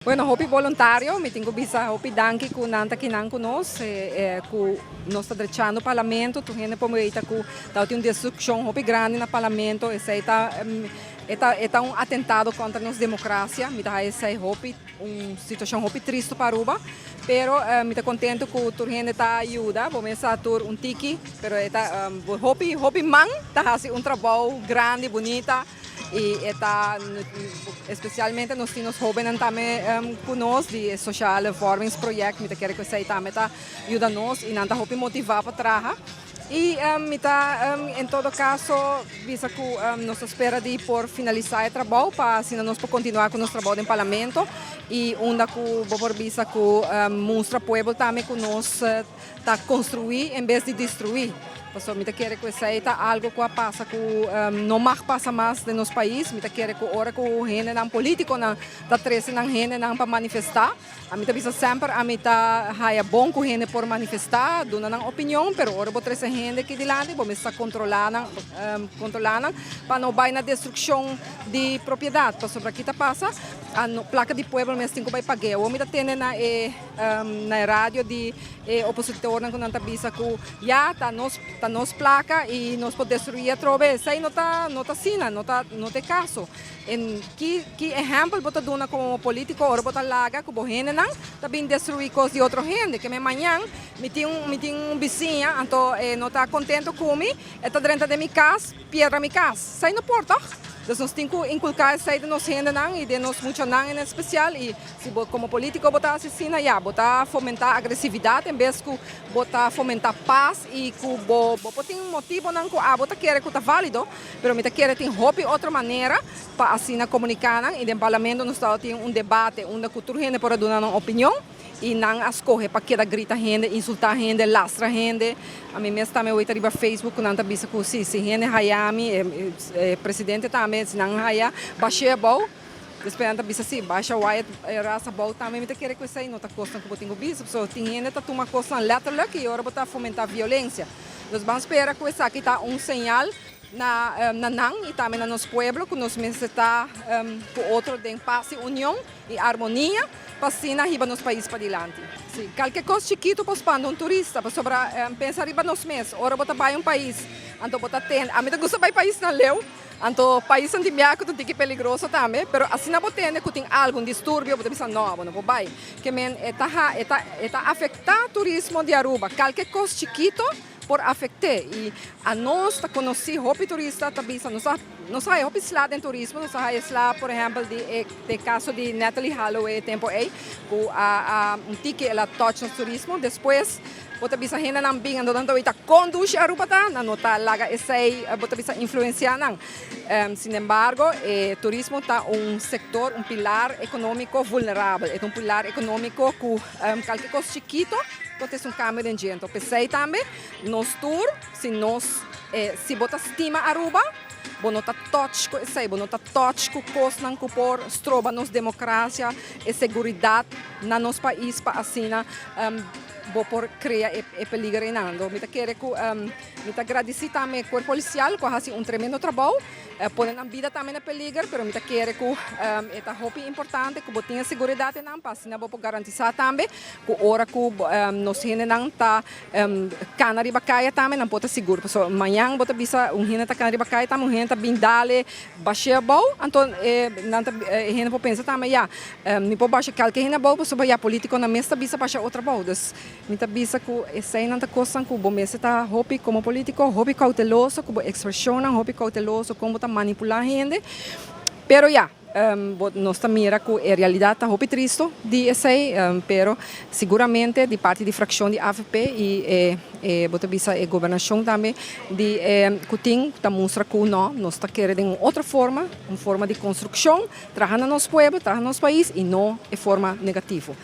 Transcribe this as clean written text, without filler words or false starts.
Bueno, hopi voluntario, mi tin cu bisa hopi danki cu nan ta akinan cu nos, cu nos ta drechando parlamento, tur hende por mira cu tabatin un destruccion hopi grandi na parlamento. Esey ta un atentado contra nos democracia. Mi ta haya esey hopi un situacion hopi tristo pa Aruba, pero mi ta contento cu tur hende ta yuda. Bo mes sa, tur un tiki, pero ta hopi hopi man ta haci un trabou grandi, bunita. Y ta especialmente nos tin hobennan tambe cu nos di Sociale Vormingsproject, mi ta kere cu esey tambe ta yuda nos y nan ta hopi motiva pa traha. Y mi ta en todo caso bisa cu nos ta spera di por finalisa e trabou pa asina nos por continua cu nos trabou den parlamento y unda cu bo por bisa cu mustra pueblo tambe cu nos ta construi en bes di destrui. Paso mi ta kere cu esey ta algo cu a pasa cu no mag pasa mas den nos pais. Mi ta kere cu ora cu hendenan politiconan ta trece nan hendenan pa manifesta, ami ta bisa semper, ami ta haya bon cu hende por manifesta, duna nan opinion, pero ora bo trece hende aki dilanti, bo mester controla nan pa no bay na destruccion di propiedad. Pasobra kico ta pasa? A no, placa di pueblo mes tin cu bay paga. Mi ta tende na radio di opositornan cu nan ta bisa cu ya ta nos placa y nos por destrui atrobe. Esey no ta asina, no ta caso. En ki ehempel bo ta duna como politico ora bo ta laga cu bo hendenan ta bin destrui cos di otro hende? Kiermen mañan mi tin un bisiña, anto no ta contento cu mi, e ta drenta den mi cas, piedra mi cas. Esey no por, toch? Dus nos tin cu inculca esey den nos hendenan y den nos muchanan en especial. Y si bo como politico bo ta asina, ya, bo ta fomenta agresividad en bes cu bo ta fomenta paz. Y cu bo tin motibonan cu abo ta kere cu ta valido, pero mi ta kere tin hopi otro manera pa asina comunica nan. Y den parlamento nos tin un debate unda cu tur hende por duna un opinion y nan a scoge pa keda grita hende, insulta hende, lastra hende. Ami mes tambe a riba Facebook cu nan ta bisa cu si hende haya mi, presidente tambe, si nan haya, basha abou. Despues nan ta bisa si, basha Wyatt Ras abou tambe. Mi ta kere cu esey no ta cos cu bo tin cu bisa. So tin hende ta tuma cos letterlijk y ora bo ta fomenta violencia. Dus ban spera cu esaki ta un señal na nan y tambe na nos pueblo cu nos mester ta cu otro den paz y union y harmonia pa asina hiba nos pais padilanti. Si, cualkier cos chikito por spanta un turista, pasobra pensa riba nos mes, ora bo ta bay un pais, anto bo ta tende, ami ta gusta bay paisnan leu, anto pais di biaha cu ta peligroso tambe, pero asina bo tende cu tin algun disturbio, bo ta bisa: "No, bo no por bay." Kiermen e ta afecta turismo di Aruba. Cualkier cos chikito por afecta y anos ta conoci hopi turista ta bisa nos sa hopi sla den turismo. Nos sa sla, por ehempel, di caso di Natalee Holloway tempo ey cu a un tiki el a touch nos turismo. Despues bo ta bisa hendenan bin, anto nan ta conduci Aruba, ta nan no ta laga esey, bo ta bisa, influencia nan. Sin embargo, turismo ta un sector, un pilar economico vulnerabel. E un pilar economico cu cualkier cos chikito por ta un cambio di gente. P'esey tambe, nos tur, si bo ta stima Aruba, bo no ta touch cu esey, bo no ta touch cu cosnan cu por stroba nos democracia y seguridad na nos pais pa asina bo por crea e peliger inando. Mi ta kere cu mi ta gradici tambe cuerpo policial cu a haci un tremendo trabou, pone nan bida tambe na peliger, pero mi ta kere cu ta hopi importante cu bo tin seguridad nan pa asina bo por garantisa tambe cu ora cu nos hendenan ta cana riba caya tambe nan por ta sigur. So mañan bo ta bisa un hende ta cana riba caya tambe, un hende ta bin dal basha abou, anto nan ta hende por pensa tambe: "Ya, mi por basha cualkier hende abou, pasobra ya politiconan mes ta bisa basha otro abou." Dus mi ta bisa cu eseynan ta cosnan cu bo mester ta hopi como politico, hopi cauteloso cu bo expresionnan, hopi cauteloso con bo ta manipula hende. Pero ya, nos ta mira cu e realidad ta hopi tristo di esey, pero siguramente di parti di fraccion di AVP y bo ta bisa e gobernacion tambe di cu tin ta mustra cu no, nos ta kere den otro forma, un forma di construccion, traha na nos pueblo, traha na nos pais y no e forma negativo.